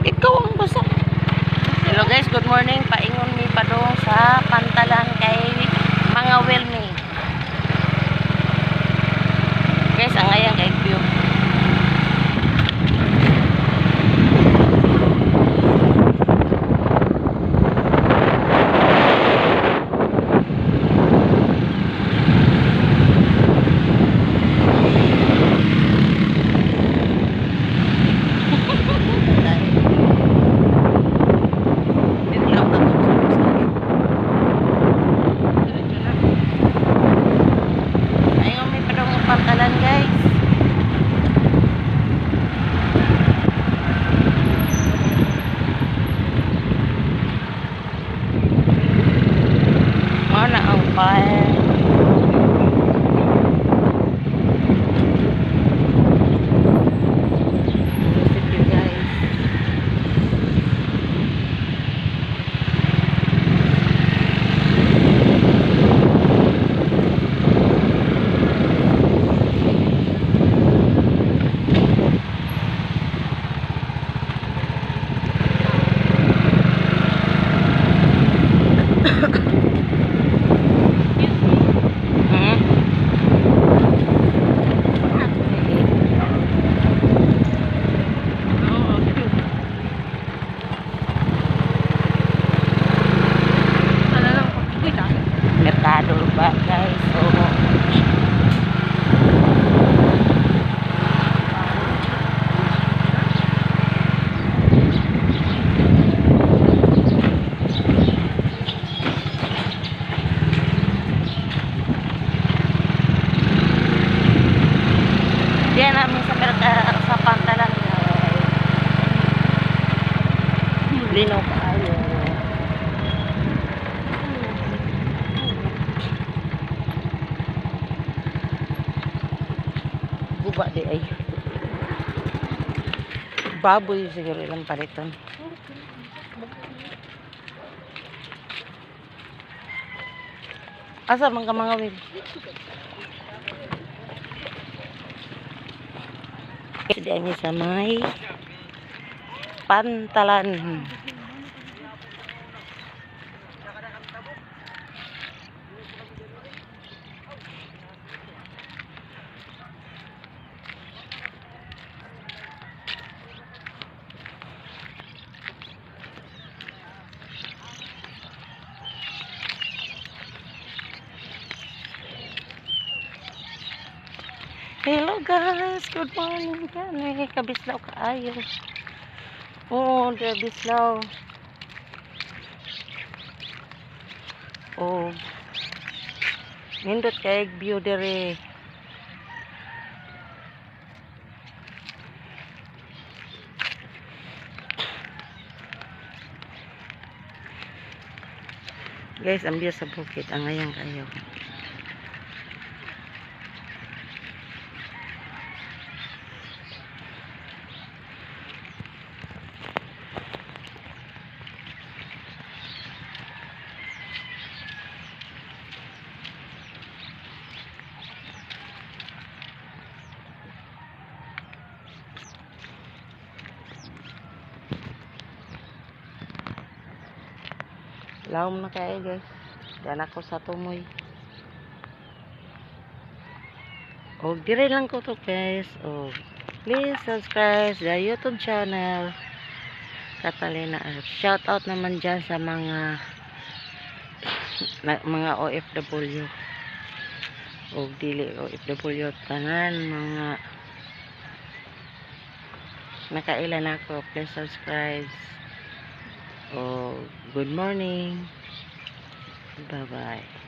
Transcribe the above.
Ikaw ang basa. Hello guys, good morning. Paingon mi padung sa pantalan kay mga Wilmy. Guys, ang ayang kay view. Diretso na. Paingon mi padung sa pantalan, guys. Mao na ang park. Visit you guys. Oo, cute. Ano lang, uy, dami. Merkado ba, guys? So, diyan namin sa merkado sa pantalan, guys. Linaw kaayo. Guba di ay. Baboy siguro ilang paliton. Asa man ka mga wil? Di ami sa may pantalan. Hello guys, good morning kani. Kabislaw kaayo. Oo, oh, bislaw. Oh. Nindot kay view dere. Guys, ang view sa bukid, ang ngayon kayo. Lawom na kayo guys. Diyan ako sa tumoy. O, dire lang ko to guys. O, please subscribe sa YouTube channel. Catalina Arp. Shout out naman dyan sa mga mga OFW. O, dili OFW. Tanan, mga nakailan ako. Please subscribe. O, good morning. Bye-bye.